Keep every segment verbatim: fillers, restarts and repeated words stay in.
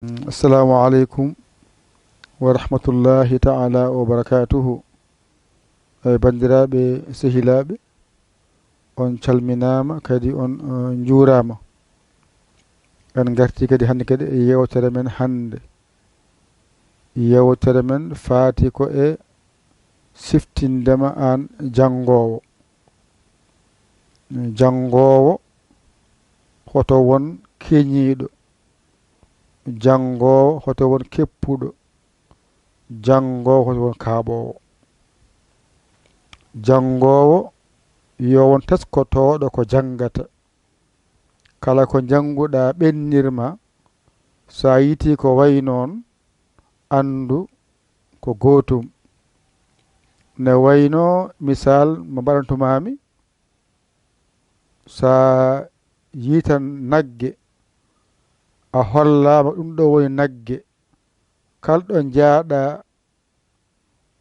Assalamu aleykum wa rahmatullahi ta'ala wa barakatuhu. Eyi, banndiraaɓe, sehilaaɓe, on calminaama, kadi on, eh, njuuraama. En ngartii kadi hannde kadi e yeewtere men hannde. Yeewtere men faati ko e siftinde ma aan janngoowo. Janngoowo, hoto won keñiiɗo. Janngoowo, hoto won keppuɗo. Janngoowo, hoto won kaaɓoowo. Janngoowo, yo won teskotooɗo ko janngata. Kala ko njannguɗaa ɓennir ma, so a yiitii ko wayi noon, anndu ko gootum. Ne wayno misal mo mbaɗantumaami, so a yiitan nagge, a hollaama ɗum ɗo woni nagge, kala ɗo njaaɗa,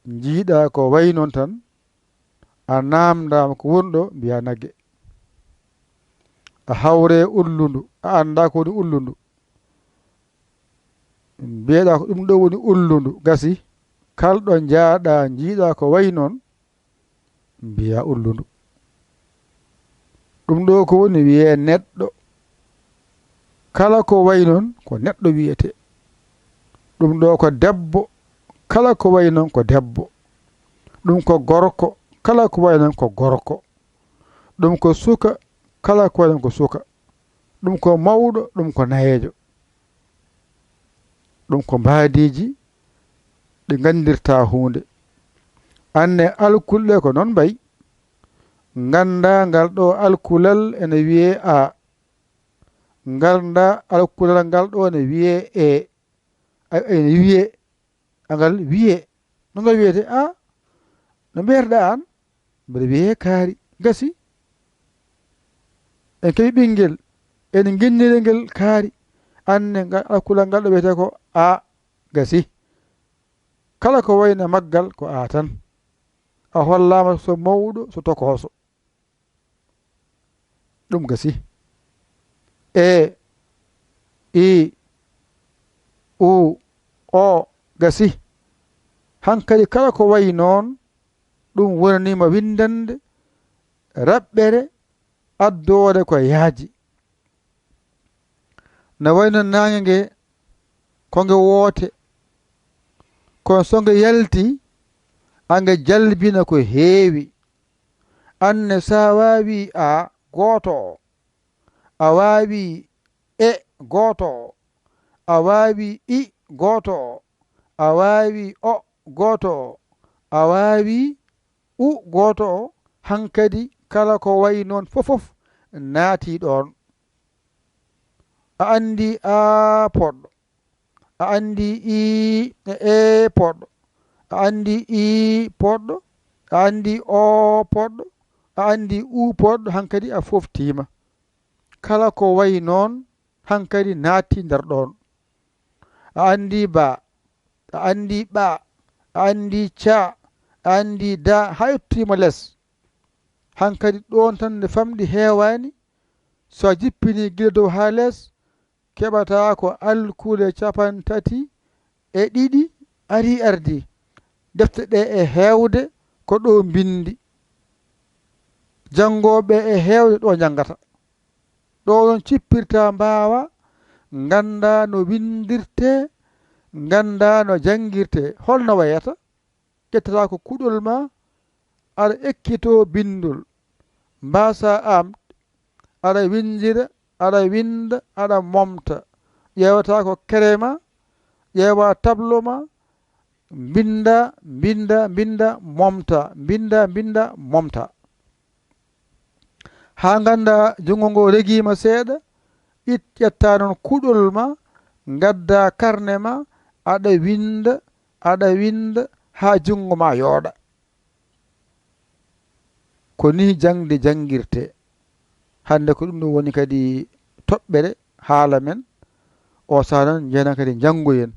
njiiɗa ko wayi noon tan, a naamndaama ko woni ɗo, mbiya nagge. A hawre ullundu, a anndaa ko woni ullundu. Mbiyeɗaa ko ɗum ɗo woni ullundu, gasi. Kala ɗo njaaɗa, njiiɗa ko wayi noon, mbiya ullundu. Ɗum ɗo ko woni wiyee neɗɗo. Kala ko wayi noon ko neɗɗo wiyetee. Ɗum ɗo ko debbo. Kala ko wayi noon ko debbo. Ɗum ko gorko. Kala ko wayi noon ko gorko. Ɗum ko suka. Kala ko wayi noon ko suka. Ɗum ko mawɗo. Ɗum ko nayeejo. Ɗum ko mbaadiiji ɗi nganndirta huunde. Anne alkulɗe ko noon mbayi. Ngannda ngal ɗo alkulal ene wiyee A. Ngannda alkulal ngal ɗo ene wiyee E. Ay, ene wiyee, angal wiyee. No ngal wiyetee? A, no mbiyetɗaa aan? Mbeɗa wiyee Kaari. Gasi. En keɓi ɓinngel. En nginniri ngel Kaari. Anne ngal alkulal ngal ɗo wiyetee ko A. Gasi. Kala ko wayno maggal ko A tan. A hollaama so mawɗo, so tokooso. Ɗum gasi. E, I, U, O, gasi. Hankadi kala ko wayi noon, ɗum wonaniima winndande raɓɓere addoore ko yaaji. No wayno naange nge ko nge woote, kono so nge yalti, a nge jalbina ko heewi. Anne, so a waawii A, gooto o, a waawii E, gooto o, a waawii I, gooto o, a waawii O, gooto o, a waawii U, gooto o, hankadi kala ko wayi noon fof, fof naatii ɗoon. A anndi A poɗɗo, a anndi I, e, E poɗɗo, a anndi I poɗɗo, a anndi O poɗɗo, a anndi U poɗɗo, hankadi a fooftiima. Kala ko wayi noon, hankadi naatti nder ɗoon. A anndi Ba, a anndi Ɓa, a anndi Ca, a anndi Da, haa yettiima les. Hankadi ɗoon tan nde famɗi heewaani, so a jippinii gila dow haa les, keɓataa ko alkule capantati e ɗiɗi arii ardii. Defte ɗe e heewde ko ɗo mbinndi. Janngooɓe e heewde ɗo njanngata. Ɗo ɗon cippirta mbaawa, ngannda no winndirtee, ngannda no janngirtee. Holno wayata? Ƴettata ko kuɗol ma, aɗa ekkitoo binndol. Mbaasa am, aɗa winndira, aɗa winnda, aɗa momta. Ƴeewata ko kere ma, ƴeewa tablo ma, mbinnda, mbinnda, mbinnda, momta, mbinnda, mbinnda, momta. Haa ngannda junngo ngo regiima seeɗa, it-, ƴetta noon kuɗol ma, ngadda karne ma, aɗa winnda, aɗa winnda, haa junngo ma yooɗa. Ko nii jaŋde janngirtee. Hannde ko ɗum ɗum woni kadi toɓɓere haala men. O sahaa noon, njehen kadi njanngoyen.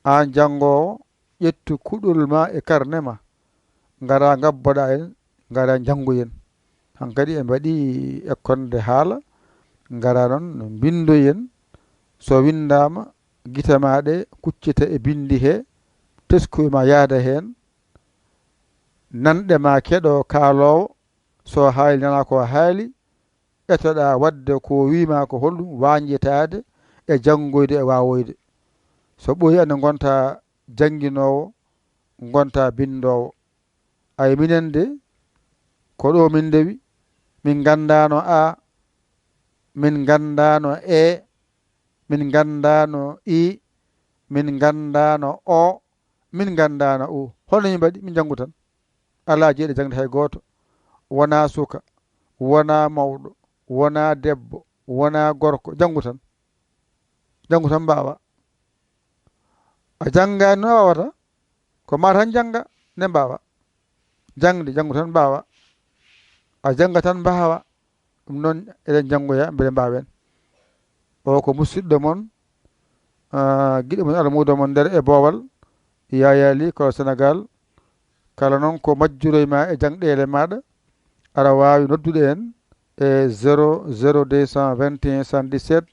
Aan janngoowo, ƴettu kuɗol ma e karne ma, ngara ngabboɗaa en, ngara njanngoyen. Hankadi en mbaɗii ekkonde haala, ngara noon mbinndoyen. So winndaama, Gite ma ɗe kuccita e binndi he, teskuy ma yaada heen, nanɗe ma keɗo kaaloowo, so haali nana ko haali, etoɗa waɗde ko wiima ko holɗum, wañƴitaade e janngoyde e waawoyde. So ɓooyi ande ngonta jannginoowo, ngonta binndoowo. Ay minen de, ko ɗo min ndewi, min nganndaano A, min nganndaano E, min nganndaano I, min nganndaano O, min nganndaano U. Holno min mbaɗi? Min njanngu tan. Alaa jeyɗo jaŋde hay gooto. Wonaa suka, wonaa mawɗo, wonaa debbo, wonaa gorko. Njanngu tan. Njanngu tan mbaawa. A janngaani no a waawata. Ko ma tan jannga, nde mbaawa. Jaŋde, janngu tan mbaawa. A jannga tan mbaawa. Ɗum noon, eɗen njanngoya, mbele mbaawen. O ko musidɗo mon, ah, giɗo mon, almuudo mon nder e boowal, Yaya Ly, ko Sénégal. Kala noon ko majjuroy ma e jaŋɗeele maaɗa, aɗa waawi noddude en e zéro zéro deux cent vingt et un soixante-dix-sept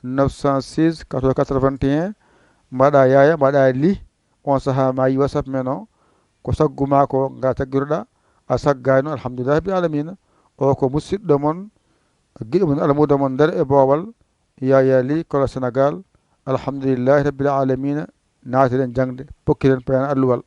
neuf cent six quatre-vingt-un. Mbaɗa Yaya, mbaɗa Ly, on sahaa ma yi WhatsApp men o, ko saggu ma ko nga taggiroɗa, a saggaani, alhamdulillahi rabbil alamina. O ko musidɗo mon, giɗo mon, almuudo mon nder e boowal, Yaya Ly, kolo Sénégal, alhamdulillahi rabbil alamina, naatiren jaŋde, pokkiren payana alluwal.